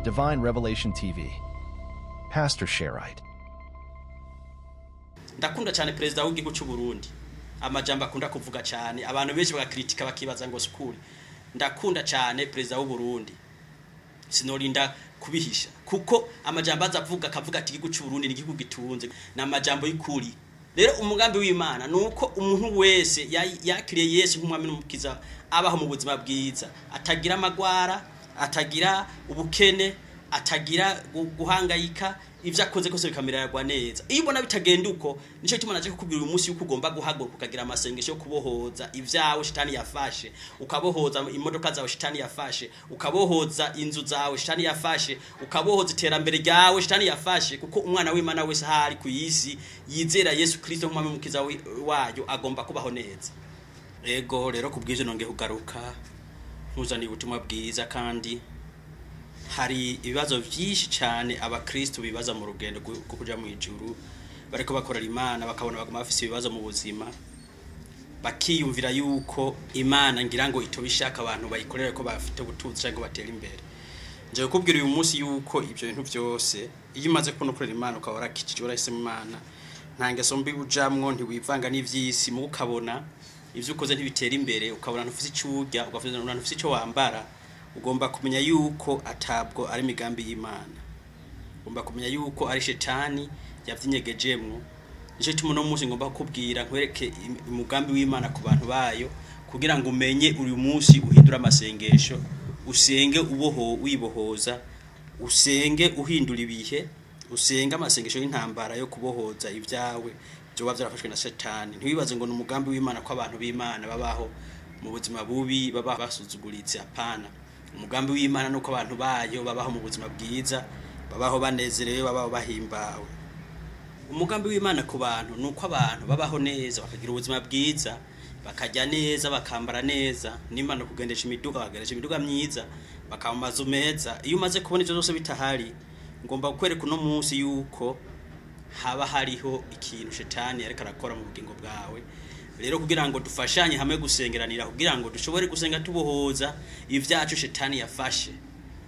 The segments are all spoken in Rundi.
Divine Revelation TV. Pastor Sharite. Ndakunda cyane perezida w'igihugu cy'u Burundi, amajambo akunda kuvuga cyane, abantu benshi bagakritika bakibaza ngo sukuri. Ndakunda cyane perezida w'u Burundi, sinorinda kubihisha, kuko amajambo aza avuga, akavuga ati igihugu cy'u Burundi ni igihugu gitunze, ni amajambo y'ukuri. Rero umugambi w'Imana ni uko umuntu wese yakiriye Yesu nk'umwami n'umukiza abaho mu buzima bwiza, atagira amagwara, atagira ubukene, atagira guhangayika, ivyo akoze kose bikamererwa neza. Iyo ubona bitagenda uko, nico gituma naje kukubwira uyu munsi yuko ugomba guhaguruka ukagira amasengesho yo kubohoza ivyawe shitani yafashe, ukabohoza imodoka zawe shitani yafashe, ukabohoza inzu zawe shitani yafashe, ukabohoza iterambere ryawe shitani yafashe, kuko umwana w'Imana wese ahari ku isi yizera Yesu Kristo nk'umwami n'umukiza wayo agomba kubaho neza. Ego rero, kubw'ivyo nongeye kugaruka nkuzaniye ubutumwa bwiza. Kandi hari ibibazo byinshi cyane abakristo bibaza mu rugendo rwo kuja mu ijuru, bariko bakorera Imana, bakabona baguma bafise ibibazo mu buzima, bakiyumvira yuko Imana ngira ngo itoba ishaka abantu bayikorera ko bafite ubutunzi cyangwa batera imbere. Nje kukubwira uyu munsi yuko ibyo bintu byose, iyo umaze kubona ukorera Imana, ukaba warakijije, warahisemo Imana, nta ngeso mbi ujamwo, ntiwivanga n'ivy'isi, mu ukabona ivyo ukoze ntibitera imbere, ukabona ntufise ico urya, ukabona ntufise ico wambara, ugomba kumenya yuko atabwo ari imigambi y'Imana. Ugomba kumenya yuko ari shetani yavy'inyegejemwo. Nico gituma uno munsi ngomba kukubwira, nkwereke umugambi w'Imana ku bantu bayo, kugira ngo umenye uyu munsi uhindure amasengesho, usenge uboho wibohoza, usenge uhindura ibihe, usenge amasengesho y'intambara yo kubohoza ibyawe byoba byarafashwe na satani. Ntiwibaze ngo ni umugambi w'Imana ko abantu b'Imana babaho mu buzima bubi, baba basuzuguritse. Apana, umugambi w'Imana nuko abantu bayo babaho mu buzima bwiza, babaho banezerewe, babaho bahimbawe. Umugambi w'Imana ku bantu ni uko abantu babaho neza, bakagira ubuzima bwiza, bakarya neza, bakambara neza, nimba no kugendesha imiduga bakagendesha imiduga myiza, bakaba mu mazu meza. Iyo umaze kubona ivyo byose bitahari, ngomba kukwereka uno munsi yuko haba hariho ikintu shetani ariko arakora mu bugingo bwawe. Rero kugira ngo dufashanye hamwe gusengeranira, kugira ngo dushobore gusenga tubohoza ivyacu shetani yafashe,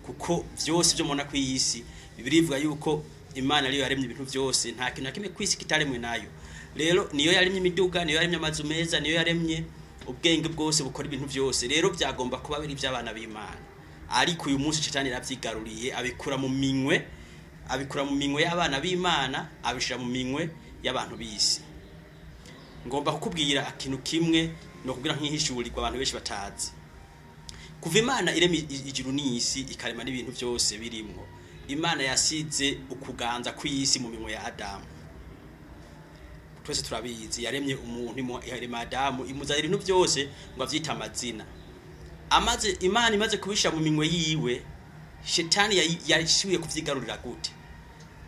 kuko vyose byo mubona ku isi, Bibiliya ivuga yuko Imana ariyo yaremye ibintu byose, nta kintu na kimwe ku isi kitaremwe nayo. Rero niyo yaremye imiduga, niyo yaremye amazu meza, niyo yaremye ubwenge bwose bukora ibintu byose. Rero byagomba kuba biri iby'abana b'Imana, ariko uyu munsi shetani yaravyigaruriye, abikura mu minwe y'abana b'Imana, abishira mu minwe y'abantu b'isi. Ngomba kukubwira ikintu kimwe, no kubwira nk'ihishurirwa abantu benshi batazi. Kuva Imana irema ijuru n'isi, ikarema n'ibintu byose birimwo, Imana yasize ukuganza kw'isi mu minwe ya Adamu. Twese turabizi, yaremye umuntu, yarema Adamu, imuzanira ibintu byose ngo avyite amazina. Amaze, Imana imaze kubisha mu minwe yiwe, shetani yashuye kuvyigarurira gute?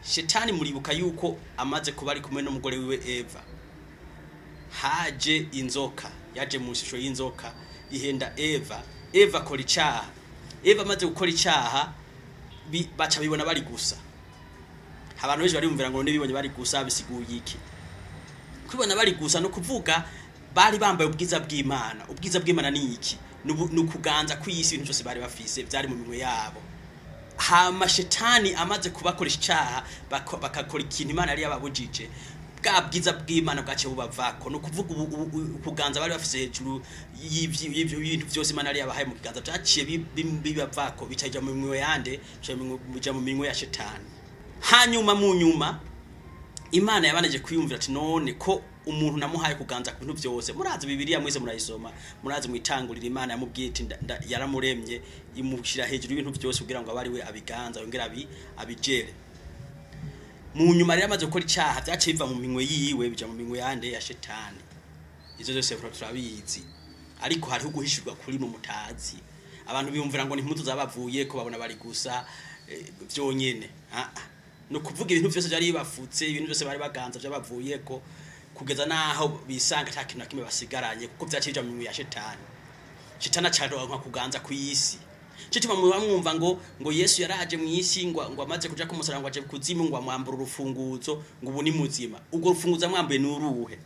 Shetani, muribuka yuko amaze kuba ari kumwe n'umugore wiwe Eva, haje inzoka, yaje mu shusho y'inzoka, ihenda Eva. Eva akora icaha. Eva amaze gukora icaha, baca bibona bari gusa. Abantu benshi bariyumvira ngo nibibonye bari gusa bisiguye iki? Kwibona bari gusa no kuvuga bari bambaye ubwiza bw'Imana. Ubwiza bw'Imana ni iki? Ni ukuganza kw'isi. Ibintu byose bari bafise byari mu minwe yabo. Hama shetani amaze kubakoresha icaha, bakakora ikintu Imana yari yababujije, bwa bwiza bw'Imana bwaciye bubavako. Ni ukuvuga ukuganza bari bafise hejuru y'ivyo bintu byose Imana yari yabahaye mu kiganza byaciye bibavako, bicaja mu minwe yande? Bica mu minwe ya shetani. Hanyuma mu nyuma Imana yabanije kwiyumvira ati: "None ko umuntu namuhaye kuganza ku bintu byose?" Murazi Bibiliya mwese, murayisoma, murazi mu Itanguriro Imana yamubwiye iti yaramuremye, imushyira hejuru y'ibintu byose kugira ngo abe ari we abiganza, yongere abijere. Mu nyuma rero amaze gukora icaha, vyaciye biva mu minwe yiwe, bija mu minwe yande? Ya shetani. Ivyo byose turabizi, ariko hariho uguhishurwa kuri mu mutazi. Abantu biyumvira ngo ni impuzu zabavuye ko babona bari gusa vyonyene. Ah, ah. Ni ukuvuga ibintu byose byari bibafutse, ibintu byose bari baganza byabavuyeko, kugeza naho bisanga ata kintu na kimwe basigaranye, kuko vyaciye bija mu minwe ya shetani. Shetani acaronka kuganza kw'isi. Cyo gituma muba mwumva ngo Yesu yaraje mu isi, ngo amaze kuja ku musaraba, ngo aje kuzimu, ngo amwambura urufunguzo, ngo ubu ni muzima. Ubwo rufunguzo amwambuye ni uruhe?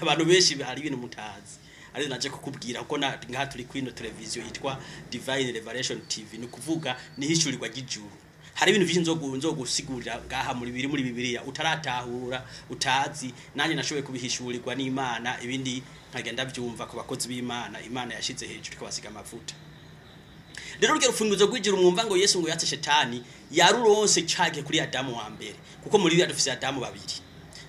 Abantu benshi hari ibintu mutazi. Arizo naje kukubwira kuko ngaha turi kuri ino televiziyo yitwa Divine Revelation TV, ni ukuvuga nihishurirwa ry'ijuru. Hari ibintu byinshi nzogusigurira ngaha muri biri muri Bibiliya utaratahura, utazi. Nanjye nashoboye kubihishurirwa n'Imana, ibindi nkagenda byumva ku bakozi b'Imana Imana yashize hejuru ikabasiga amavuta. Rero urwo rufunguzo rw'ijuru mwumva ngo Yesu ngo yatse Shetani, yaruronse cage kuri Adamu wa mbere, kuko muri Bibiliya dufise Adamu babiri.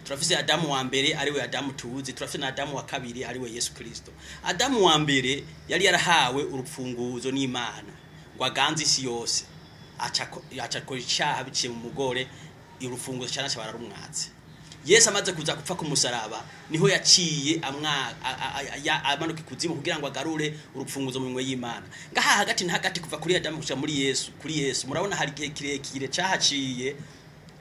Turafise Adamu wa mbere, ariwe Adamu tuzi, turafise na Adamu wa kabiri, ariwe Yesu Kristo. Adamu wa mbere yari yarahawe urupfunguzo n'Imana ngo aganze isi yose, aca akora icyaha biciye mu mugore, urufunguzo cyane bararumwatse. Yesu amaze kuza gupfa ku musaraba, niho yaciye amanuka ikuzimu kugira ngo agarure urupfunguzo mu minwe y'Imana. Ngaha hagati na hagati, kuva kuri Adamu gushika muri Yesu, kuri Yesu, murabona hari igihe kirekire cahaciye.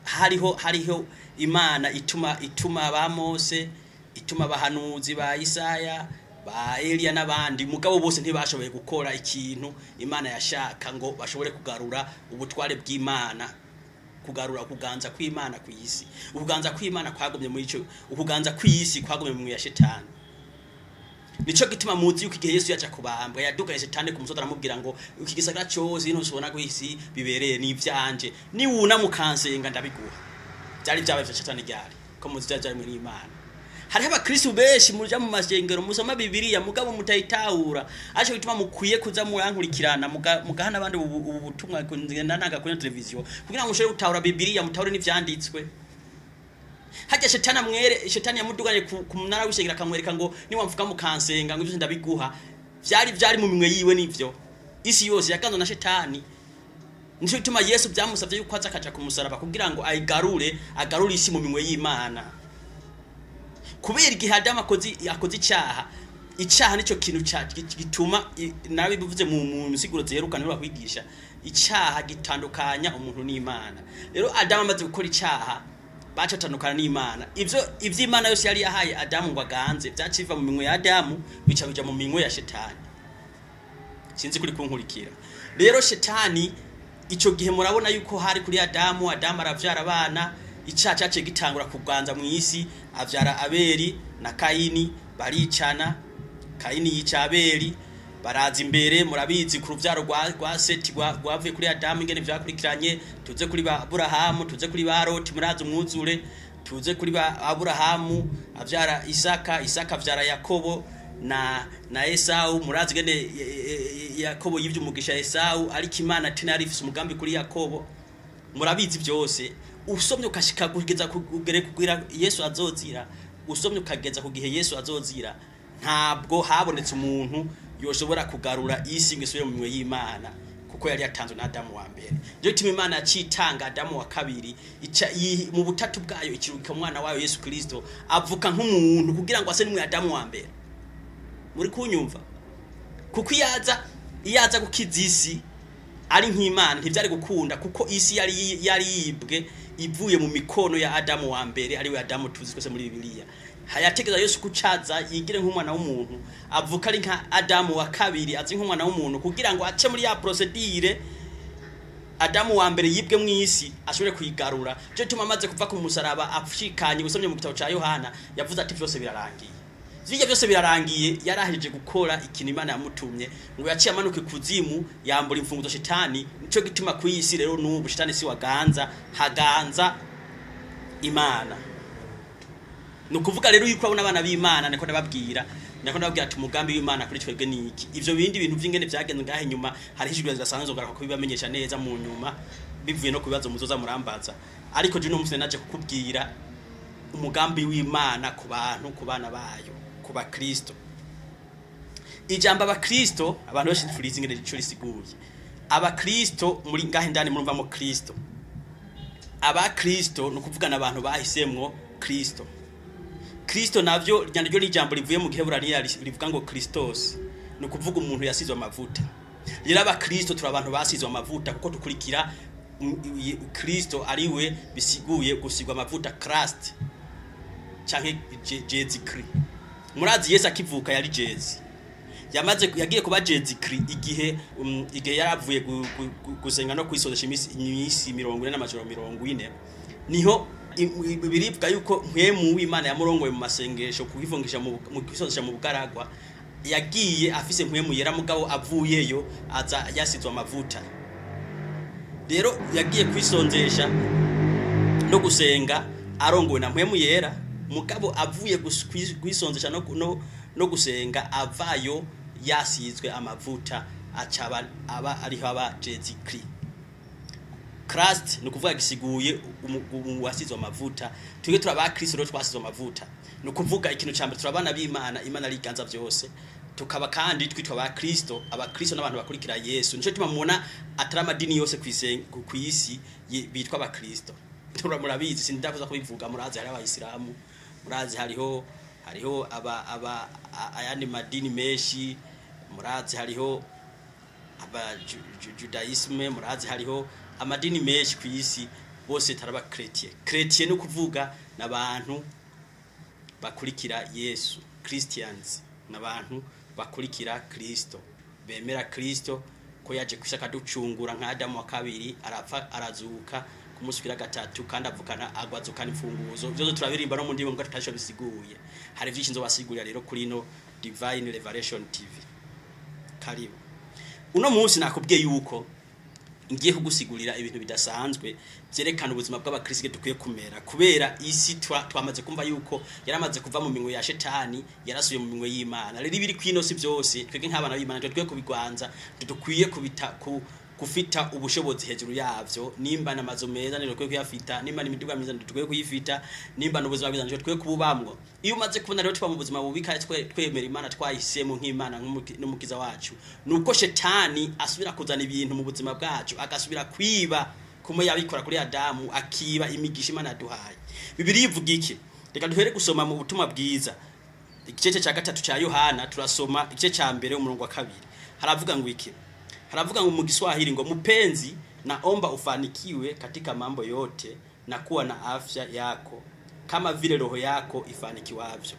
Hariho Imana ituma ba Mose, ituma abahanuzi ba Isaya, ba Eliya n'abandi, mugabo bose ntibashoboye gukora ikintu Imana yashaka ngo bashobore kugarura ubutware bw'Imana, kugarura ukuganza kw'Imana ku isi. Ukuganza kw'Imana kwagumye muri ico, ukuganza kw'isi kwagumye mu ya Shetani. Nico gituma muzi yuko igihe Yesu yaja kubambwa, yadugaye Shetani ku musozi, aramubwira ngo: "Iki gisagara cyose ino usubona ku isi bibereye ni ivyanje, niwuna mukansenga ndabiguha." Byari byabaye vya Shetani ryari ko muzi byari byari muri Imana. Hariho abakristu benshi muja mu masengero, musoma Bibiliya, mugabo mutayitahura. Ariko gituma mukwiye kuza murankurikirana, mugaha n'abandi ubu butumwa ngenda nanga kuri televiziyo, kugira ngo mushobore gutahura Bibiliya, mutahure n'ivyanditswe. Hajya Shetani amwere, Shetani yamuduganye ku munara w'ishengero, akamwereka ngo: "Niwamfuka mukansenga, ngo ivyo ndabiguha." Vyari mu minwe yiwe, nivyo isi yose yaganzwe na Shetani. Nico gituma Yesu byamusavye yuko aza akaja ku musaraba kugira ngo ayigarure, agarure isi mu minwe y'Imana. Kubera igihe Adamu akoze icyaha, icyaha nicyo kintu gituma, narabivuze mu nsiguro ziheruka niho bakwigisha, icyaha gitandukanya umuntu n'Imana. Rero Adamu amaze gukora icyaha, baca atandukana n'Imana. Ivyo Imana yose yari yahaye Adamu ngo aganze byaciva mu minwe ya Adamu, bica bija mu minwe ya Shetani. Sinzi kuri kunkurikira. Rero Shetani ico gihe murabona yuko hari kuri Adamu. Adamu aravyara abana, icyaha cyaciye gitangura kuganza mu isi. Avyara Abeli na Kayini, baricana, Kayini yica Abeli. Baraza imbere, murabizi ku ruvyaro rwa Seti rwavuye kuri Adamu ingene vyakurikiranye. Tuze kuri ba Aburahamu, tuze kuri ba Loti, murazi umwuzure. Tuze kuri ba Aburahamu, avyara Isaka, Isaka avyara Yakobo na Esau. Murazi ingene Yakobo yivye umugisha Esau, ariko Imana tena yari ifise umugambi kuri Yakobo. Murabizi byose. Usomye ukashika kugeza kugere kugira Yesu azozira, usomye ukageza ku gihe Yesu azozira, ntabwo habonetse umuntu yoshobora kugarura isi ngo isubire mu minwe y'Imana, kuko yari yatanzwe na Adamu wa mbere. Nico gituma Imana yacitanga Adamu wa kabiri, ica mu butatu bwayo ikirungika umwana wayo Yesu Kristo, avuka nk'umuntu kugira ngo ase n'umwe Adamu wa mbere. Muri kunyumva? Kuko iyo aza gukiza isi ari nk'Imana, ntivyari gukunda, kuko isi yari yibwe ivuye mu mikono ya Adamu wa mbere, ariwe Adamu tuzi twese muri Bibiliya. Hayategeza Yesu kucaza yigire nk'umwana w'umuntu, avuka ari nka Adamu wa kabiri, azi nk'umwana w'umuntu, kugira ngo ace muri ya procédure Adamu wa mbere yibwe mu isi, ashobore kuyigarura. Cyo gituma amaze kuva ku musaraba ashikanye, usomye mu gitabo ca Yohana, yavuze ati: "Vyose birarangiye." Vyirya byose birarangiye, yarahejeje gukora ikintu Imana yamutumye, ngo yaciye amanuka ikuzimu, yambura imfunguzo Shetani. Nico gituma ku isi rero n'ubu Shetani si waganza, haganza Imana. Ni ukuvuga rero yuko abona abana b'Imana, niko ndababwira ati umugambi w'Imana kuri twebwe ni iki. Ivyo bindi bintu vy'ingene vyagenze ngahe nyuma, hariho ijwi ridasanzwe ngaruka kubibamenyesha neza mu nyuma, bivuye no ku bibazo muzoza murambaza. Ariko je uno munsi naje kukubwira umugambi w'Imana ku bantu, ku bana bayo, ku bakristo. Ijambo abakristo, abantu benshi ntiturizi ingene ico risiguye. Abakristo, muri ngahe ndani murumvamo Kristo. Abakristo ni ukuvugana abantu bahisemwo Kristo. Kristo navyo naryo ni ijambo rivuye mu Giheburaniya rivuga ngo Christos, ni ukuvuga umuntu yasizwe amavuta. Rero abakristo turi abantu basizwe amavuta, kuko dukurikira Kristo, ariwe bisiguye gusigwa amavuta, Christ canke Jésus Christ. Murazi Yesu akivuka yari Jésus, yamaze yagiye kuba Jésus Christ igihe yaravuye gusenga no kwisozesha imisi 40 n'amajoro 40. Niho biribwa yuko mpwemu w'Imana yamurongoye mu masengesho, kuhivungisha mu kwisozesha mu bugaragwa. Yagiye afise Mpwemu Yera, mugabo avuyeyo aza yasizwe amavuta. Rero yagiye kwisonzesha no gusenga arongowe na Mpwemu Yera, mugabo avuye kwisonzesha no gusenga, avayo yasizwe amavuta, aca aba ariho aba Jésus Christ. Christ ni ukuvuga gisiguye wasizwe amavuta. Twebwe turi aba Kristo rero, twasizwe amavuta. Ni ukuvuga ikintu cya mbere, turi abana b'Imana, Imana ariganza byose. Tukaba kandi twitwa aba Kristo. Aba Kristo n'abantu bakurikira Yesu. Nico gituma mubona atari amadini yose ku isi bitwa aba Kristo. Murabizi, sindakuza kubivuga. Murazi hari abayisilamu, murazi hariho aba ayandi madini menshi, murazi hariho aba judaïsme, murazi hariho amadini menshi ku isi. Bose taraba chrétien. Chrétien no kuvuga n'abantu bakurikira Yesu. Christians n'abantu bakurikira Kristo, bemera Kristo ko yaje kwishaka ducungura nka Adamu wa kabiri, arapfa, arazuka ku munsi wa gatatu, kandi avukana agwazukana imfunguzo. Byose turabirimba no mu ndimi, mbwa tutasho bisiguye. Hari vyinshi nzobasigurira rero kuri no Divine Revelation TV. Karibu. Uno munsi nakubwiye yuko ngiye kugusigurira ibintu bidasanzwe byerekana ubuzima bw'abakristo dukwiye kumera, kubera isi twamaze kumva yuko yaramaze kuva mu minwe ya shetani, yarasuye mu minwe y'Imana. Rero ibiri kwino si byose, twebwe nk'abana b'Imana dukwiye kubigwanza, dukwiye kubita ku gufita ubushobozi hejuru yavyo. Nimba n'amazu meza, ntidukwiye kuyafita. Nimba n'imiduga myiza, ntidukwiye kuyifita. Nimba n'ubuzima bwiza, ntidukwiye kububamwo. Iyo umaze kubona rero tuba mu buzima bubi kandi twemera Imana, twahisemo nk'Imana n'umukiza wacu, nuko shetani asubira kuzana ibintu mu buzima bwacu, agasubira kwiba kumwe yabikora kuri Adamu, akiba imigisha Imana yaduhaye. Bibiliya ivuga iki? Reka duhere gusoma mu Butumwa Bwiza, igice cya gatatu cya Yohana. Turasoma igice cya mbere, umurongo wa kabiri. Haravuga ngo iki? Haravuga ngo mu Kiswahili ngo: "Mpenzi, naomba ufanikiwe katika mambo yote na kuwa na afya yako kama vile roho yako ifanikiwavyo."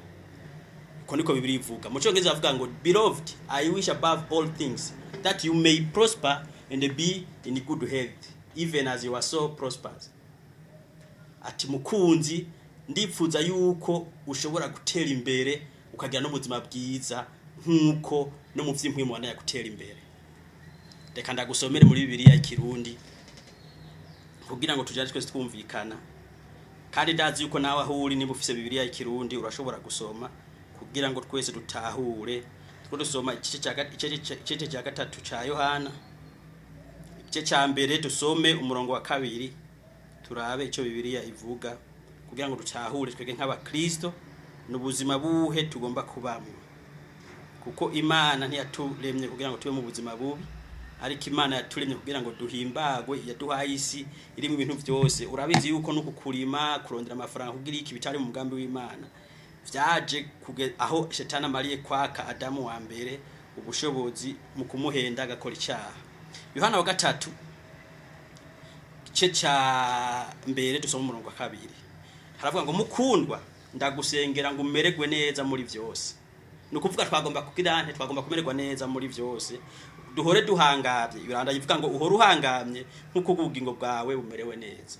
Uko niko Bibiliya ivuga. Mu Cyongereza bavuga ngo: "Beloved, I wish above all things that you may prosper and be in good health, even as your soul prospers." Ati: "Mukunzi, ndipfuza yuko ushobora gutera imbere, ukagira n'ubuzima bwiza, nk'uko no mu vy'impwemu wandanya gutera imbere." Reka ndagusomere muri Bibiliya y'Ikirundi kugira ngo tujane twese twumvikana. Kandi ndazi yuko nawe aho uri, niba ufise Bibiliya y'Ikirundi, urashobora gusoma kugira ngo twese dutahure. Two dusoma igice cya gatatu ca Yohana, igice cya mbere, dusome umurongo wa kabiri, turabe icyo Bibiliya ivuga kugira ngo dutahure twebwe nk'abakristo n'ubuzima buhe tugomba kubamwo, kuko Imana ntiyaturemye kugira ngo tube mu buzima bubi, ariko Imana yaturemye kugira ngo duhimbagwe. Yaduhaye isi irimo ibintu byose. Urabizi yuko no kukurima, kurondera amafaranga kugira iki, bitari mu mugambi w'Imana. Vyaje aho shetani amariye kwaka Adamu wa mbere ubushobozi mu kumuhenda, agakora icyaha. Yohana wa gatatu, igice cya mbere, dusoma umurongo wa kabiri. Haravuga ngo: "Mukundwa, ndagusengera ngo umererwe neza muri byose." Ni ukuvuga twagomba kugira nte? Twagomba kumererwa neza muri byose, duhore duhangamye. Biranda ivuga ngo uhore uhangamye nk'uko ubugingo bwawe bumerewe neza.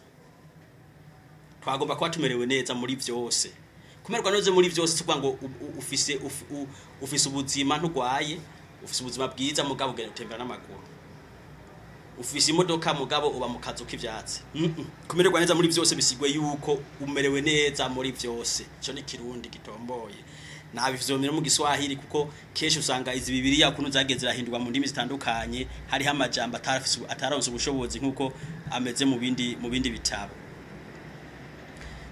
Twagomba kuba tumerewe neza muri byose. Kumererwa neza muri byose si ukuvuga ngo ufise ubuzima, ntugwaye, ufise ubuzima bwiza, mugabo ugenda utembera n'amaguru, ufise imodoka, mugabo uba mu kazu k'ivyatsi. Kumererwa neza muri byose bisigwe yuko umerewe neza muri byose. Ico ni Kirundi gitomboye, nabivyomera mu Giswahili, kuko kenshi usanga izi Bibiliya ukuntu zagiye zirahindurwa mu ndimi zitandukanye, hariho amajambo atarafise, ataronse ubushobozi nkuko ameze mu bindi bitabo.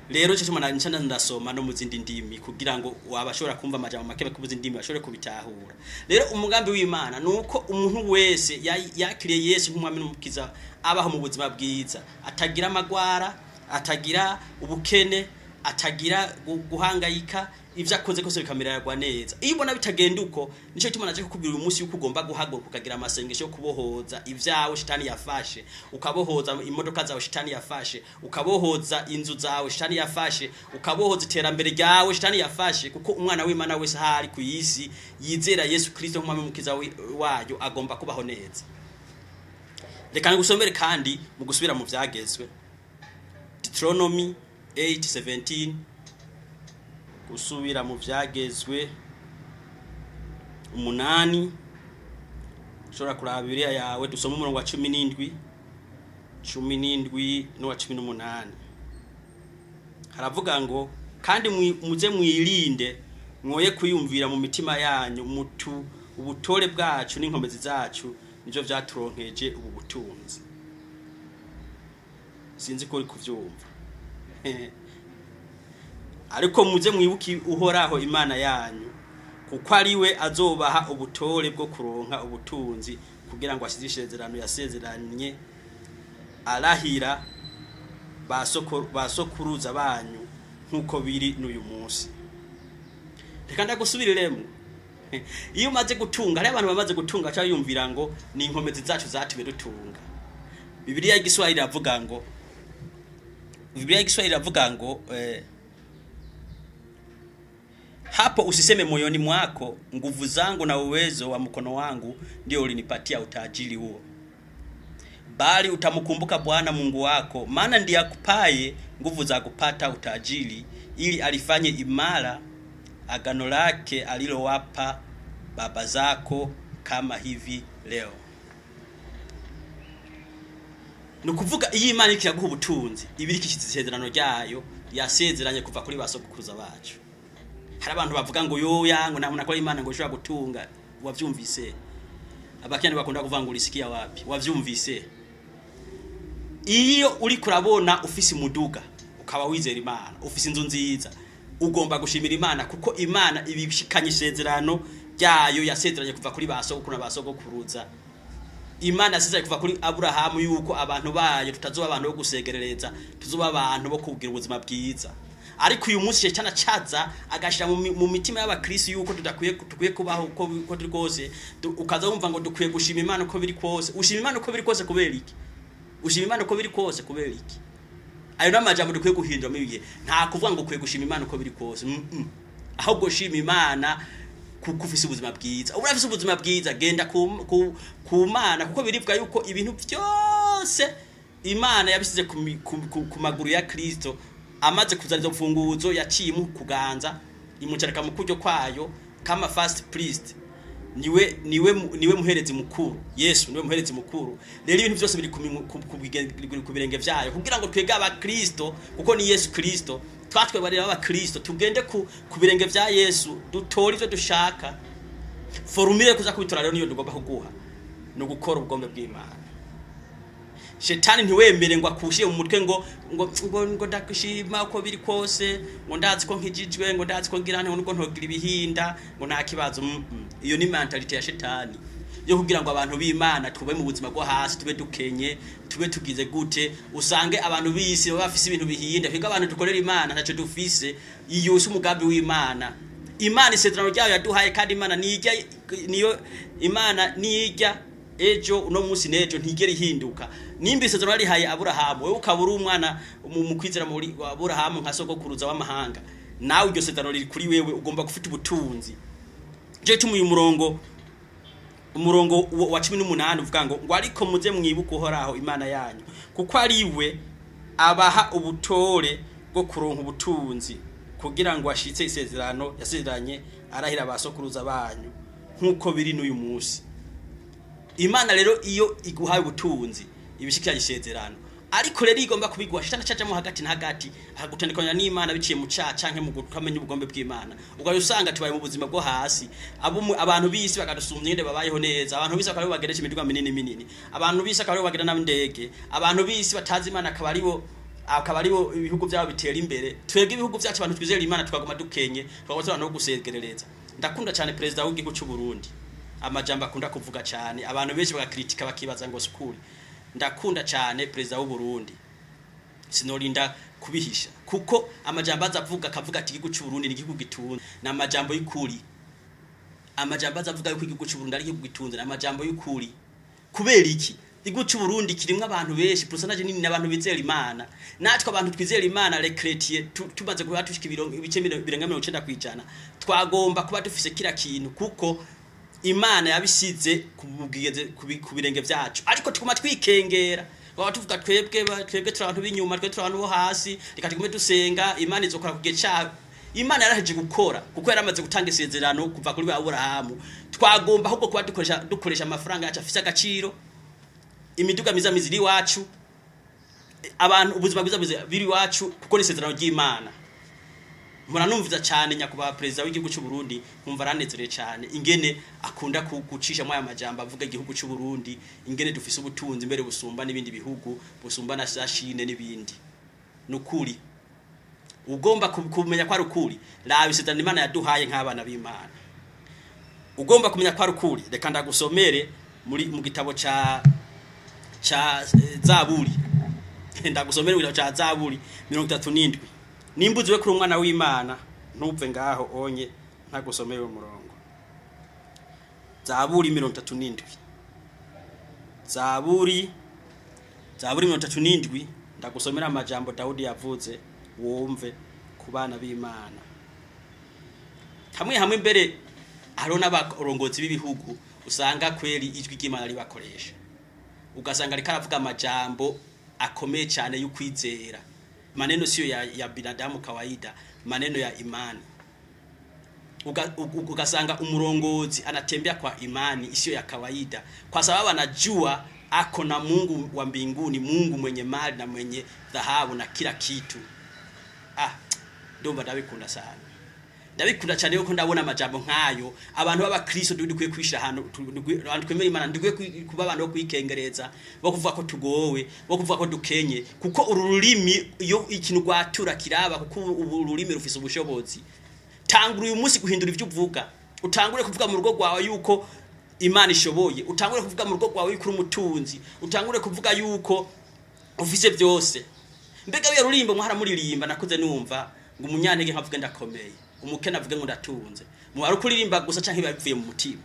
Rero cyo tuma nca ndasoma no mu zindi ndimi kugira ngo wabashobora kumva amajambo make ku zindi ndimi bashobore kubitahura. Rero umugambi w'Imana nuko umuntu wese yakiriye Yesu nk'umwami n'umukiza abaho mu buzima bwiza, atagira amagwara, atagira ubukene, atagira guhangayika, ivyo akoze kose bikamererwa neza. Iyo ubona bitagenda uko, nico gituma naje kukubwira uyu munsi yuko ugomba guhaguruka, ukagira amasengesho yo kubohoza ivyawe shitani yafashe, ukabohoza imodoka zawe shitani yafashe, ukabohoza inzu zawe shitani yafashe, ukabohoza iterambere ryawe shitani yafashe, kuko umwana w'Imana wese ahari ku isi yizera Yesu Kristo nk'umwami n'umukiza wayo agomba kubaho neza. Reka ngusomere kandi mu Gusubira mu Vyagezwe, Deuteronomy 8:17. Gusubira mu Vyagezwe 8, ushobora kuraba Bibiliya yawe, dusome umurongo wa 17, 17 n'uwa 18. Haravuga ngo: "Kandi muze mwirinde, mwoye kwiyumvira mu mitima yanyu mutu ubutore bwacu n'inkomezi zacu nivyo vyaturonkeje ubu butunzi." Sinzi ko uri kuvyumva, ariko muze mwibuke Uhoraho Imana yanyu, kuko ari we azobaha ubutore bwo kuronka ubutunzi, kugira ngo ashize isezerano yasezeranye arahira basokuruza banyu, nk'uko biri n'uyu munsi. Reka ndagusubiriremo. Iyo umaze gutunga, hariho abantu bamaze gutunga cyangwa yumvira ngo ni inkomezi zacu zatumye dutunga. Bibiliya y'Igiswahili iravuga ngo, Bibiliya y'Igiswahili iravuga ngo "Hapo usiseme moyoni mwako, nguvu zangu na uwezo wa mkono wangu ndio ulinipatia utajiri huo, bali utamkumbuka Bwana Mungu wako, maana ndiye akupaye nguvu za kupata utajiri, ili alifanye imara agano lake alilowapa baba zako, kama hivi leo." Ni ukuvuga, iyo Imana iriko iraguha ubutunzi, iba iriko ishyitsa isezerano ryayo yasezeranye kuva kuri ba sogokuruza bacu. Hari abantu bavuga ngo yoya, ngo nta muntu akora Imana ngo ushobora gutunga. Wavyumvise? Abakenya bakunda kuvuga ngo "Ulisikia wapi?" Wavyumvise? Iyo uri kurabona ufise umuduga, ukaba wizera Imana, ufise inzu nziza, ugomba gushimira Imana, kuko Imana ibishikanye isezerano ryayo yasezeranye kuva kuri ba sogokuru na ba sogokuruza. Imana yasezeranye kuva kuri Aburahamu yuko abantu bayo tutazoba abantu bo gusegerereza, tuzoba abantu bo kugira ubuzima bwiza. Ariko uyu munsi cyane caza agashira mu mitima y'abakristo yuko tudakwiye, tukwiye kubaho uko turi kose. Ukaza wumva ngo dukwiye gushima Imana uko biri kose. Ushima Imana uko biri kose kubera iki? Ushima Imana uko biri kose kubera iki? Ayo ni amajambo dukwiye guhindura muri ibihe. Nta kuvuga ngo ukwiye gushima Imana uko biri kose. Ahubwo shima Imana kuko ufise ubuzima bwiza. Uba urafise ubuzima bwiza, genda ku Mana, kuko birivuga yuko ibintu byose Imana yabisize ku maguru ya Kristo. Amaze kuzana izo mfunguzo, yaciye imuha kuganza, imucarika mu kuryo kwayo kama first priest. Niwe muherezi mukuru. Yesu niwe muherezi mukuru. Rero ibintu byose biri ku birenge vyayo, kugira ngo twege abakristo, kuko ni Yesu Kristo twatwe barira abakristo, tugende ku birenge vya Yesu, dutore ivyo dushaka. Formule kuza kubitora rero niyo tugomba kuguha, ni ugukora ubugombe bw'Imana. Shetani ntiwemere ngo akushiye mu mutwe ngo ndagushima uko biri kose, ngo ndazi ko nkijijwe, ngo ndazi ko ngira nte, ngo ntogira ibihinda, ngo nta kibazo. Iyo ni mentalité ya shetani yo kugira ngo abantu b'Imana tube mu buzima bwo hasi, tube dukenye, tube tugize gute. Usange abantu b'isi baba bafise ibintu bihinda, twebwe abantu dukorera Imana ntacyo dufise. Iyo si umugambi w'Imana. Imana isezerano ryayo yaduhaye, kandi Imana nijya, niyo Imana nijya ejo, uno munsi n'ejo, ntigera ihinduka. Nimba isezerano yarihaye Aburahamu, wewe ukaba uri umwana mu kwizera muri wa Aburahamu nka sogokuruza w'amahanga, nawe iryo sezerano riri kuri wewe, ugomba gufite ubutunzi. Je tuma uyu umurongo wa 18 uvuga ngo "Ariko muze mwibuke Uhoraho Imana yanyu, kuko ari we abaha ubutore bwo kuronka ubutunzi, kugira ngo ashitse isezerano yasezeranye arahira abasokuruza banyu, nk'uko biri n'uyu munsi." Imana rero iyo iguhaye ubutunzi, ibishikira isezerano. Ariko rero igomba kubiguha, shitani cajamo hagati na hagati, akagutandukanya n'Imana biciye mu caha canke mu kutamenya ubugombe bw'Imana. Ugaye usanga tubaye mu buzima bwo hasi, abantu b'isi bakadusumbya ingene babayeho neza. Abantu b'isi bakaba aribo bagendesha imiduga minini minini, abantu b'isi akaba aribo bagenda n'indege, abantu b'isi batazi Imana akaba aribo ibihugu byabo bitera imbere. Twebwe ibihugu byacu, abantu twizera Imana, tukaguma dukenye, tukaguma turi abantu bo gusegerereza. Ndakunda cyane perezida w'igihugu cy'u Burundi, amajambo akunda kuvuga cyane, abantu benshi bagakritika bakibaza ngo sukuri. Ndakunda cyane perezida w'u Burundi, sinorinda kubihisha, kuko amajambo aza avuga, akavuga ati igihugu cy'u Burundi ni igihugu gitunze, ni amajambo y'ukuri. Amajambo aza avuga yuko igihugu cy'u Burundi ari igihugu gitunze ni amajambo y'ukuri. Kubera iki? Igihugu cy'u Burundi kirimwo abantu benshi, pourcentage nini n'abantu bizera Imana. Natwe abantu twizera Imana, les chrétiens, tumaze kuba tushika ibice birenga 90%, twagomba kuba dufise kira kintu, kuko Imana yabisize ku birenge vyacu. Ariko tuguma twikengera, baba tuvuga twebwe turi abantu b'inyuma, twe turi abantu bo hasi, reka tugume dusenga, Imana izokora ku gihe cayo. Imana yaraheje gukora, kuko yaramaze gutanga isezerano kuva kuri Aburahamu. Twagomba ahubwo kuba dukoresha amafaranga yacu afise agaciro, imiduga myiza myiza iri iwacu, abantu ubuzima bwiza bwiza biri iwacu, kuko ni isezerano ry'Imana. Mpora numviza cyane nyakubahwa perezida w'igihugu cy'u Burundi, nkumva aranezerewe cyane ingene akunda gucisha aya majambo avuga igihugu cy'u Burundi, ingene dufise ubutunzi mbere busumba n'ibindi bihugu, busumba na za Chine n'ibindi. Nukuri ugomba kumenya ko ari ukuri, raba isezerano Imana yaduhaye nk'abana b'Imana. Ugomba kumenya ko ari ukuri, reka ndagusomere muri mu gitabo ca Zaburi. Ndagusomere mu gitabo ca Zaburi 37. Nimba uziwe kuri umwana w'Imana, ntupve ngaho onye ntagusomere umurongo. Zaburi 37, Zaburi 37, ndagusomera amajambo Dawudi yavuze, wumve ku bana b'Imana. Hamwe hamwe mbere hariho n'abarongozi b'ibihugu usanga kweri ijwi ry'Imana ribakoresha, ugasanga ariko aravuga amajambo akomeye cyane y'ukwizera, maneno siyo ya binadamu kawaida, maneno ya imani. Ugasanga umurongozi anatembea kwa imani isiyo ya kawaida, kwa sababu anajua ako na Mungu wa mbinguni, Mungu mwenye mali na mwenye dhahabu na kila kitu. Ah, ndumva ndabikunda sana, ndabikunda cyane yuko ndabona amajambo nk'ayo. Abantu b'abakristo dukwiye kwishira ahantu abantu twemera Imana, dukwiye kuba abantu bo kwikengereza, bo kuvuga ko tugowe, bo kuvuga ko dukenye, kuko uru rurimi iyo ikintu rwatura kiraba, kuko ubu ururimi rufise ubushobozi. Tangura uyu munsi guhindura ibyo uvuga, utangure kuvuga mu rugo rwawe yuko Imana ishoboye, utangure kuvuga mu rugo rwawe yuko uri umutunzi, utangure kuvuga yuko ufise byose. Mbega biya rurimbo mwaramuririmba nakuze numva ngo umunyantege nkavuge ndakomeye, umukene avuge ngo ndatunze? Mu ari kuririmba gusa canke biba bivuye mu mutima?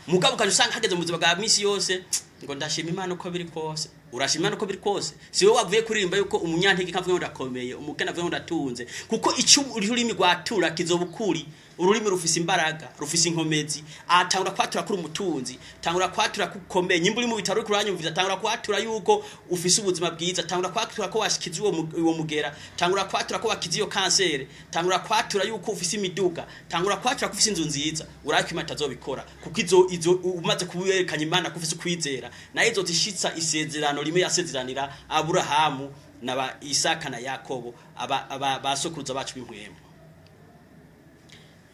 Mugabo ukaja usanga hageze mu buzima bwa misi yose ngo ndashima Imana uko biri kose. Urashima Imana uko biri kose? Si wowe wavuye kuririmba yuko umunyantege nkavuge ngo ndakomeye, umukene avuge ngo ndatunze? Kuko icyo ururimi rwatura kizoba ukuri. Ururimi rufise imbaraga, rufise inkomezi. Atangura kwatura kuri umutunzi, tangura kwatura kukomeye. Nyimba uri mu bitaro uriko uranyumviza, tangura kwatura yuko ufise ubuzima bwiza, tangura kwatura ko washikiza uwo mugera, tangura kwatura ko wakize iyo kansere, tangura kwatura yuko ufise imiduga, tangura kwatura ko ufise inzu nziza. Urako Imana itazobikora, kuko izo umaze kuberekanya Imana ko ufise ukwizera, nayo izozishitsa isezerano rimwe yasezeranira Aburahamu na ba Isaka na Yakobo, aba basokuruza bacu b'impwemu.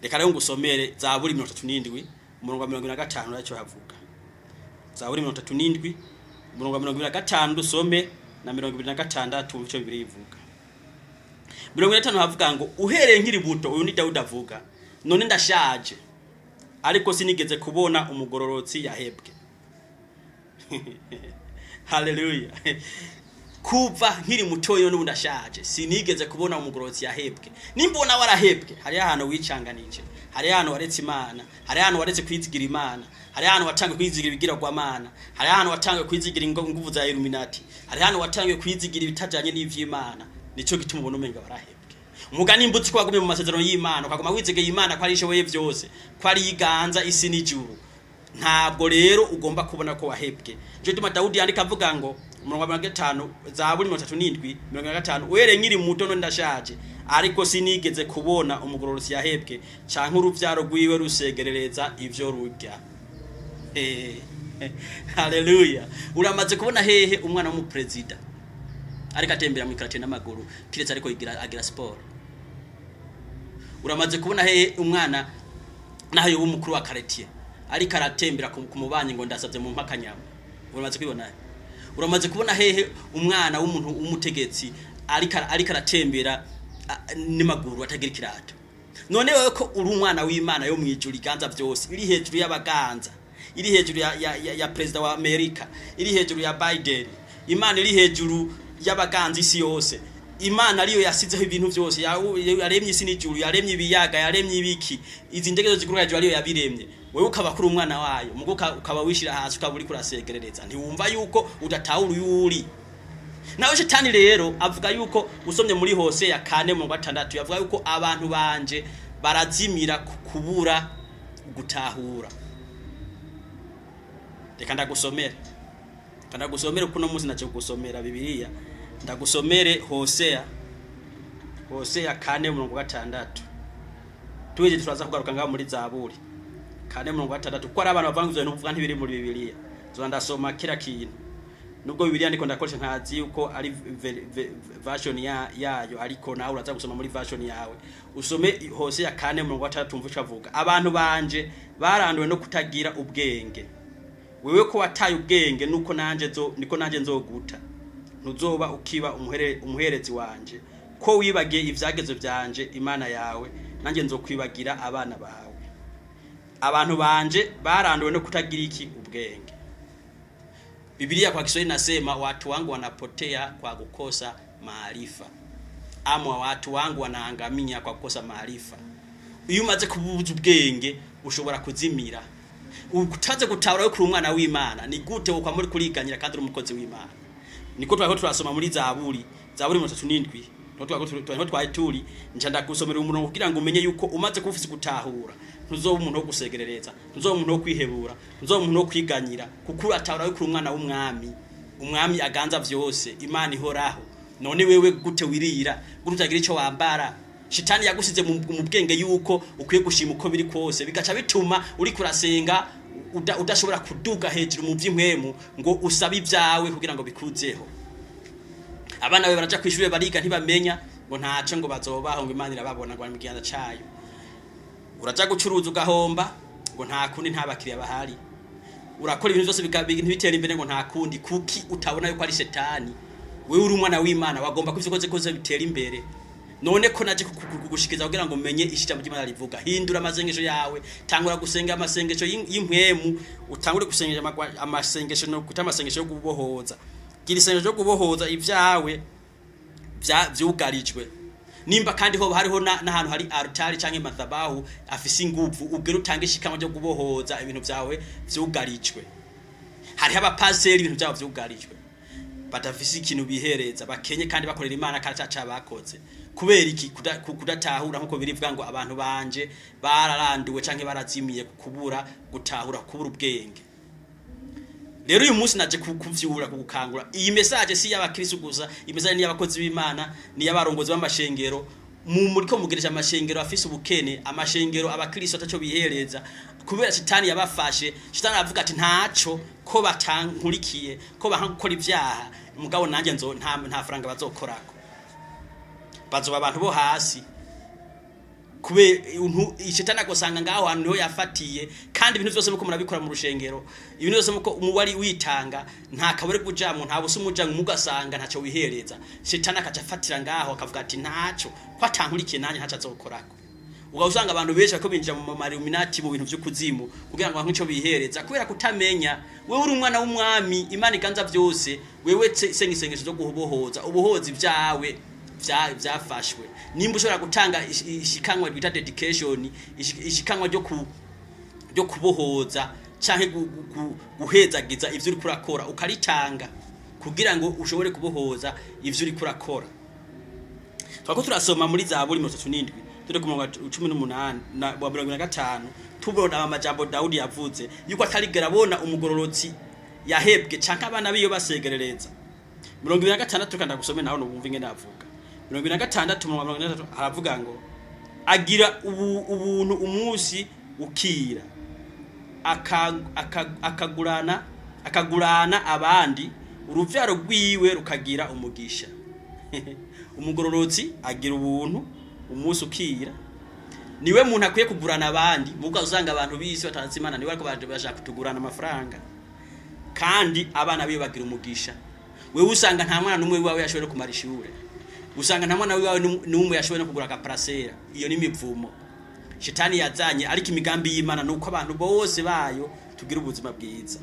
Reka rero ngusomere Zaburi 37 umurongo wa 75, nacyo havuga. Zaburi 37 umurongo wa 25, dusome na 26, wumve ico Bibiliya ivuga. 55 havuga ngo: "Uhereye nkiri buto," uyu ni Dawudi avuga, "none ndashaje, ariko sinigeze kubona umugororotsi yahebwe." Haleluya! Kuva nkiri mutoyo n'ubu ndashaje, sinigeze kubona umugororotsi yahebwe. Nimbona warahebwe, hariho ahantu wicanganije, hariho ahantu waretse Imana, hariho ahantu waretse kwizigira Imana, hariho ahantu watangiye kwizigira ibigirwamana, hariho ahantu watangiye kwizigira inguvu za Illuminati, hariho ahantu watangiye kwizigira ibitajanye n'ivy'Imana. Nico gituma ubona umenga warahebwe. Umugani imbutsi ko wagumye mu masezerano y'Imana, ukaguma wizegeye Imana ko ari ishoboye byose, ko ari iganza isi n'ijuru, ntabwo rero ugomba kubona ko wahebwe. Nico gituma Dawudi yandika avuga ngo, umurongo wa 50, Zaburi 37 55: "Uhereye nkiri muto none ndashaje, ariko sinigeze kubona umugororotsi yahebwe, canke uruvyaro rwiwe rusegerereza ivyo rurya." Haleluya! Uramaze kubona hehe umwana w'umuperezida ariko atembera mu ikarate n'amaguru, kiretse ariko yigira agira siporo? Uramaze kubona hehe umwana naho yoba umukuru wa quartier ariko aratembera ku mubanyi ngo ndasabye mu mpakanyama? Uramaze kubibona he? Uramaze kubona hehe umwana w'umuntu w'umutegetsi ariko aratembera n'amaguru atagira ikirato? None wewe ko uri umwana w'Imana yo mwijuru iganza byose, iri hejuru y'abaganza, iri hejuru ya perezida wa Amerika, iri hejuru ya Biden, Imana iri hejuru y'abaganza isi yose, Imana ariyo yasizeho ibintu byose, yaremye isi n'ijuru, yaremye ibiyaga, yaremye ibiki, izi ndege zose ziguruka hejuru ariyo yabiremye, wewe ukaba kuri umwana wayo, mugo ukaba wishira hasi, ukaba uri kurasegerereza, ntiwumva yuko udatahura uyu uri nawe? Shetani rero avuga yuko, usomye muri Hoseya 4:6, yavuga yuko abantu banje barazimira ku kubura gutahura. Reka ndagusomere kuno munsi naje kugusomera Bibiliya. Ndagusomere Hoseya 4:6, tuweje turaza kugaruka ngaho muri Zaburi. 4:6, kuko ari abantu bavanga ivyo bintu uvuga ntibiri muri Bibiliya. Nzoba ndasoma kila kintu, nubwo Bibiliya ndiko ndakoresha ntazi yuko ari version yayo, ariko nawe uraza gusoma muri version yawe. Usome Hosea 4:6, umva ico avuga: "Abantu banje baranduwe no kutagira ubwenge. Wewe ko wataye ubwenge, nuko nanje zo niko nanje nzoguta, ntuzoba ukiba umuherezi wanje. Ko wibagiye ivyagezo vyanje Imana yawe, nanjye nzokwibagira abana bawe." Abantu banje baranduwe no kutagira iki? Ubwenge. Biblia kwa Kiswahili nasema, "Watu wangu wanapotea kwa kukosa maarifa," ama "Watu wangu wanaangamia kwa kukosa maarifa." Iyo umaze kubuza ubwenge, ushobora kuzimira utaze gutahura ko uri umwana w'Imana. Ni gute wokwa muri kuriganyira kandi uri umukozi w'Imana? Niko twariko turasoma muri Zaburi 37, niho twari turi. Nca ndagusomera umurongo kugira ngo umenye yuko umaze kuba ufise gutahura, ntuzoba umuntu wo gusegerereza, ntuzoba umuntu wo kwihebura, ntuzoba umuntu wo kwiganyira, kuko uratahura yuko uri umwana w'umwami, umwami aganza vyose, Imana ihoraho. None wewe gute wirira, gute utagira ico wambara? Shitani yagusize mu bwenge yuko ukwiye gushima uko biri kose, bigaca bituma uri kurasenga udashobora kuduga hejuru mu vy'impwemu ngo usabe ibyawe kugira ngo bikuzeho. Abana bawe baraja kw'ishure, bariga, ntibamenya, ngo ntaco, ngo bazobaho, ngo Imana irababona, ngo bari mu kiganza cayo. Uraja gucuruza ugahomba, ngo nta kundi, nta bakiriya bahari. Urakora ibintu byose ntibitera imbere, ngo nta kundi. Kuki utabona yuko ari shetani? Wewe uri umwana w'Imana, wagomba ko ivyo ukoze kose bitera imbere. None ko naje kugushikiza kugira ngo umenye ijambo ry'Imana rivuga, hindura amasengesho yawe, tangura gusenga amasengesho y'impwemu, utangure gusengesha amasengesho no kuta amasengesho yo kubohoza. Gira isengesho ryo kubohoza ivyawe vyugarijwe. Nimba kandi ho hariho n'ahantu hari altari canke madhabahu afise inguvu, ubwira utange ishikanwa ryo kubohoza ibintu vyawe vyugarijwe. Hariho abapaseri ibintu vyabo vyugarijwe, badafise ikintu bihereza, bakenye kandi bakorera Imana, kandi ataca bakoze. Kubera iki? Kudatahura, nkuko birivuga ngo abantu banje bararanduwe canke barazimiye kubura gutahura, kubura ubwenge. Rero uyu munsi naje kuvyura, kugukangura. Iyi message si y'abakristo gusa, iyi message ni y'abakozi b'Imana, ni y'abarongozi b'amashengero. Mu muriko mugeresha amashengero afise ubukene, amashengero abakristo ataco bihereza, kubera shitani yabafashe. Shitani aravuga ati: "Ntaco, ko batankurikiye, ko banka gukora ivyaha, mugabo nanjye nzo nta faranga bazokorako, bazoba abantu bo hasi." Kube shetani agosanga ngaho hantu niho yafatiye. Kandi ibintu byose muko murabikora mu rushengero, ibintu byose muko wari witanga, nta kabore kujamwo, nta busa umujamwo, mugasanga ntaco wihereza. Shetani akaca afatira ngaho, akavuga ati: "Ntaco, ko atankurikiye, nanjye ntaco azokorako." Uga usanga abantu benshi bariko binjira mu maluminati, mu bintu vy'ukuzimu, kugira ngo bankwe ico bihereza, kubera kutamenya. Wewe uri umwana w'umwami, Imana iganza vyose. Wewe senga isengesho ryo gubohoza, ubuhoza ibyawe vyafashwe. Nimba ushobora gutanga ishikanwa bita dedication, ishikanwa ryo kubohoza canke guhezagiza ivyo uriko urakora, ukaritanga kugira ngo ushobore kubohoza ivyo uriko urakora. Twako turasoma muri Zaburi 37, turi ku murongo wa 18 na wa 25, tubona amajambo Dawudi yavuze yuko atarigera abona umugororotsi yahebwe canke abana biyo basegerereza. 26, kandi gusome naho nubumva ingene avuga. 26, 63, aravuga ngo: "Agira ubuntu umunsi ukira, akagurana abandi, uruvyaro rwiwe rukagira umugisha." Umugororotsi agira ubuntu umunsi ukira, niwe muntu akwiye kugurana abandi. Muga usanga abantu bisi batazi Imana niwe ariko bashaka kutugurana amafaranga, kandi abana biwe bagira umugisha. Wewe usanga nta mwana n'umwe wawe yashoboye no kumara ishure, usanga nta mwana wiwawe n'umwe yashoboye no kugura akaparasera. Iyo ni imivumo shetani yazanye, ariko imigambi y'Imana nuko abantu bose bayo tugira ubuzima bwiza.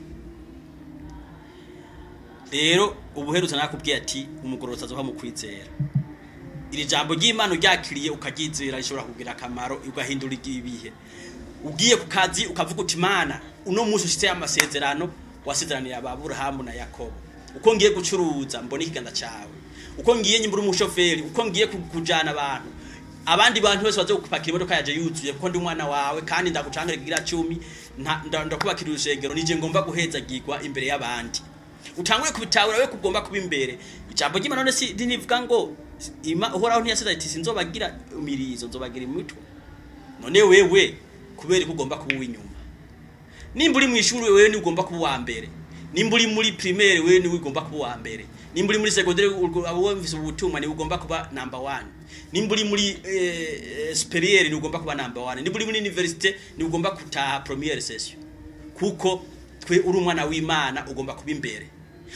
Rero ubuherutse nakubwiye ati umugororotsi azova mu kwizera. Iri jambo ry'Imana uryakiriye ukaryizera rishobora kugira akamaro, ugahindura ibihe. Ugiye ku kazi ukavuga uti: "Mana, uno munsi ushitse amasezerano wasezeraniye Aburahamu na Yakobo. Uko ngiye gucuruza, mbona ikiganza cyawe. Uko ngiye, nyimbura umushoferi, uko ngiye kujana abantu, abandi bantu bose baze gupakira imodoka yaje yuzuye, kuko ndi umwana wawe kandi ndagucangire kugira 10, ndakubakira urusengero, nije ngomba guhezagirwa imbere y'abandi." Utangure kubitahura we kugomba kuba imbere. Ijambo ry'Imana none si rinivuga ngo Uhoraho ntiyasezeranye ati: "Sinzobagira imirizo, nzobagira imitwe"? None wewe kubera ko ugomba kuba uw'inyuma? Nimba uri mu ishuri, wewe ni ugomba kuba uwa mbere. Nimba uri muri primaire, wewe ni ugomba kuba uwa mbere. Nimba uri muri secondaire, abo wumvise ubutumwa, ni ugomba kuba number 1. Nimba uri muri supérieur, ni ugomba kuba number 1. Nimba uri muri université, ni ugomba gutaha première session, kuko twe uri umwana w'Imana, ugomba kuba imbere.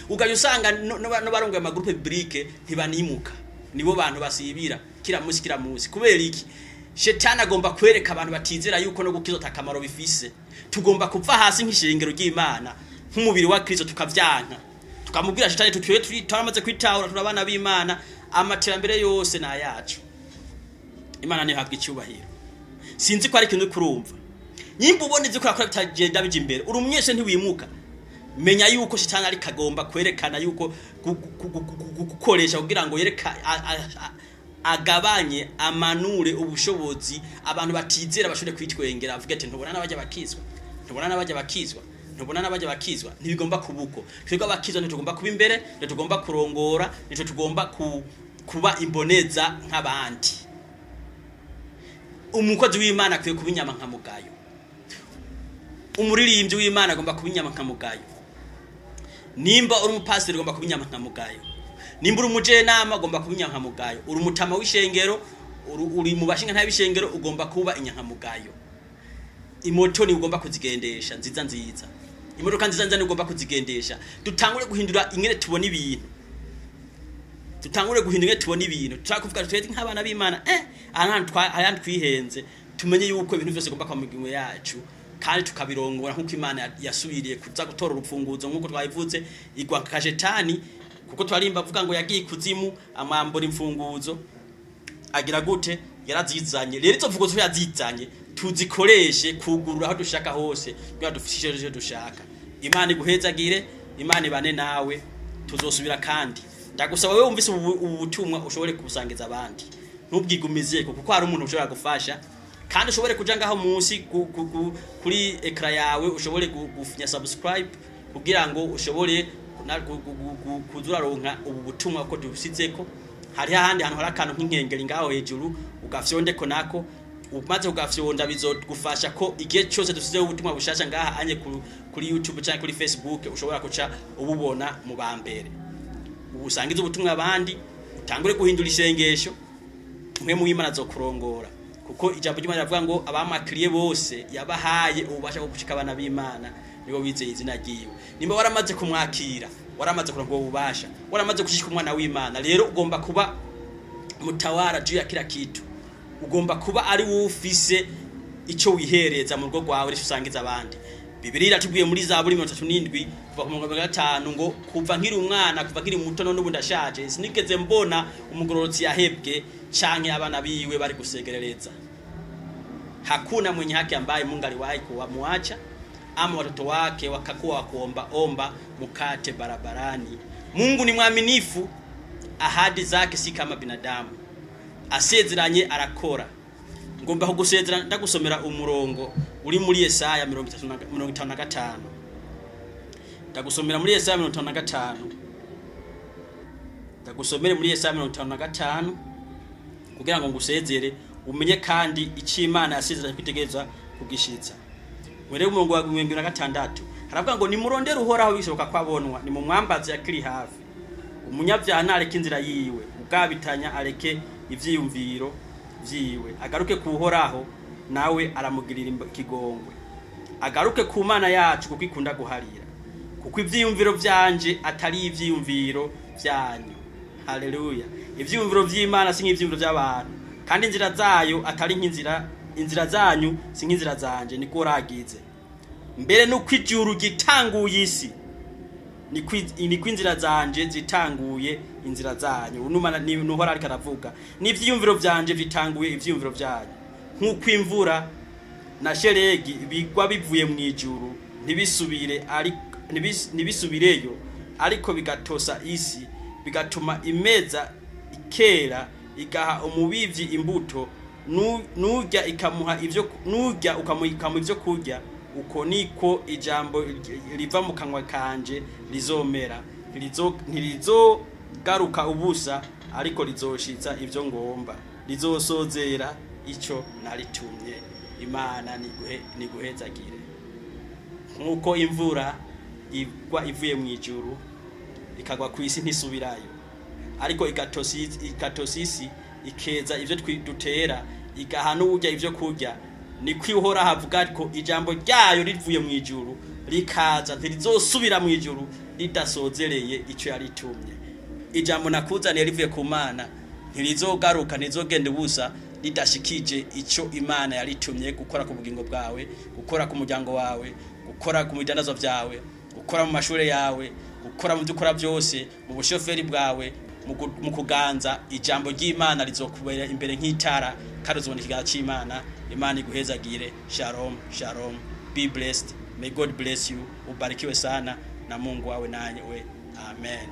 Ukajya usanga no barongoye ama groupe biblique ntibanimuka, nibo bantu basibira kila musi kila musi. Kubera iki? Shetani agomba kwereka abantu batizera yuko no gukizwa atakamaro bifise. Tugomba kuva hasi nk'ishengero ry'Imana, nk'umubiri wa Kristo, tukavyanka, tukamubwira Shetani tutwe turi twaramaze kwitahura, turi abana b'Imana, amaterambere yose ni ayacu. Imana niyo habwa icyubahiro. Sinzi ko ari ikintu uri kurumva. Nyimba ubona ivyo ukora bitagenda bija imbere, uri umunyeshure ntiwimuka, menya yuko Shitani ariko agomba kwerekana yuko gukoresha kugira ngo yereka agabanye, amanure ubushobozi, abantu batizera bashobore kwitwengera, avuge ati: "Ntubona n'abajya bakizwa, ntubona n'abajya bakizwa, ntubona n'abajya bakizwa." Ntibigomba kuba uko. Twebwe abakizwa ntitugomba kuba imbere, ntitugomba kurongora, ntitugomba kuba imboneza nk'abandi. Umukozi w'Imana akwiye kuba inyama nka mugayo. Umuririmbyi w'Imana agomba kuba inyama nka mugayo. Nimba uri umupasiteri, ugomba kuba inyama nka mugayo. Nimba uri umujenama, ugomba kuba inyama nka mugayo. Uri umutama w'ishengero, uri mu bashinga b'ishengero, ugomba kuba inyankamugayo. Imoto ni ugomba kuzigendesha nziza nziza, imodoka nziza nziza ni ugomba kuzigendesha. Dutangure guhindura ingene tubona ibintu, dutangure guhindura ingene tubona ibintu. Tushaka kuvuga twese nk'abana b'Imana, ahantu ahantu twihenze, tumenye yuko ibintu byose bigomba kuba mu migingo yacu, kandi tukabirongora nk'uko Imana yasubiriye kuza gutora urupfunguzo, nk'uko twabivuze, igwa kashetani, kuko twarimba avuga ngo yagiye ikuzimu amwambura imfunguzo, agira gute? Yarazizanye. Rero izo mfunguzo yazizanye, tuzikoreshe kugurura aho dushaka hose kugira dufishe icyo dushaka. Imana iguhezagire, Imana ibane nawe. Tuzosubira. Kandi ndagusaba wewe wumvise ubu butumwa, ushobore kubusangiza abandi, ntubwigumize, kuko hari umuntu ushobora gufasha. Kandi ushobore kuja ngaho munsi kuri écran yawe, ushobore gufinya subscribe kugira ngo ushobore kuza uraronka ubu butumwa ko dusizeko. Hariho ahandi hantu hari akantu nk'inkengeri ngaho hejuru, ugafyondeko nako. Umaze kugafyonda, bizogufasha ko igihe cyose dusizeho ubutumwa bushasha ngaha anye kuri YouTube cyangwa kuri Facebook, ushobora kuca ububona mu ba mbere. Ubusangize ubutumwa abandi, utangure guhindura isengesho. Mwe mu Imana zokurongora, kuko ijambo ry'Imana rivuga ngo abamakiriye bose yabahaye ububasha bwo gushika abana b'Imana, nibo bizeye izina ryiwe. Nimba waramaze kumwakira, waramaze kuronka ubwo bubasha, waramaze gushika umwana w'Imana, rero ugomba kuba mutawara juu ya kila kitu. Ugomba kuba ari wowe ufise icyo wihereza mu rugo rwawe, rero usangiza abandi. Bibiliya iratubwiye muri Zaburi 37 kuva ku 50 ngo: "Kuva nkiri umwana, kuva nkiri muto, none ubu ndashaje, sinigeze mbona umugororotsi yahebwe, canke abana biwe bari gusegerereza." Hakuna mwenye haki ambaye Mungu aliwahi kuwamuacha, ama watoto wake wakakuwa wakuomba omba mkate barabarani. Mungu ni mwaminifu, ahadi zake si kama binadamu. Asezeranye arakora. Ngomba kugusezera ndagusomera umurongo uri muri Yesaya 55. Ndagusomera muri Yesaya 55, ndagusomere muri Yesaya 55 kugira ngo ngusezere, umenye kandi icyo Imana yasezeranye kwitegereza kugishitsa. Mwere umurongo wa 76 haravuga ngo: "Nimurondere Uhoraho bishoboka ko abonwa, nimumwambaze akiri hafi. Umunyabyaha ntareke inzira yiwe, ubwabitanya areke ivyiyumviro vyiwe, agaruke ku Uhoraho, nawe aramugirira ikigongwe, agaruke ku Mana yacu, kuko ikunda guharira. Kuko ivyiyumviro vyanje atari ivyiyumviro vyanyu." Haleluya! Ivyiyumviro vy'Imana si nk'ivyiyumviro vy'abantu, kandi inzira zayo atari nk'inzira, inzira zanyu si nk'inzira zanje, niko uragize. Mbere nuko ijuru gitanguye isi, niko inzira zanje zitanguye inzira zanyu. Unuma ni nuhora ariko aravuga, n'ivyiyumviro vyanje bitanguye ivyiyumviro vyanyu. Nk'uko imvura na sheregi bigwa bivuye mu ijuru, ntibisubire ntibisubireyo, ariko bigatosa isi, bigatuma imeza ikera, igaha umubivyi imbuto, nurya ikamuha ivyo, nurya ikamuha ivyo kurya, uko niko ijambo riva mu kanwa kanje rizomera. Ntirizogaruka ubusa, ariko rizoshitsa ivyo ngomba, rizosozera ico naritumye. Imana niguhezagire. Nk'uko imvura igwa ivuye mu ijuru ikagwa ku isi ntisubirayo, ariko igatosa isi, ikeza ibyo dutera, igaha n'uwurya ibyo kurya, niko Uhoraho avuga ko ijambo ryayo rivuye mu ijuru rikaza, ntirizosubira mu ijuru ridasozereye icyo yaritumye. Ijambo nakuzaniye rivuye ku Mana ntirizogaruka, ntirizogenda ubusa ridashikije icyo Imana yaritumye gukora ku bugingo bwawe, gukora ku muryango wawe, gukora ku bidandazwa byawe, gukora mu mashuri yawe, gukora mu byo ukora byose, mu bushoferi bwawe, mu kuganza. Ijambo ry'Imana rizokubera imbere nk'itara, kandi uzobona ikiganza cy'Imana. Imana iguhezagire. Shalom, shalom, be blessed, may God bless you. Ubarikiwe sana na Mungu awe nawe. Amen.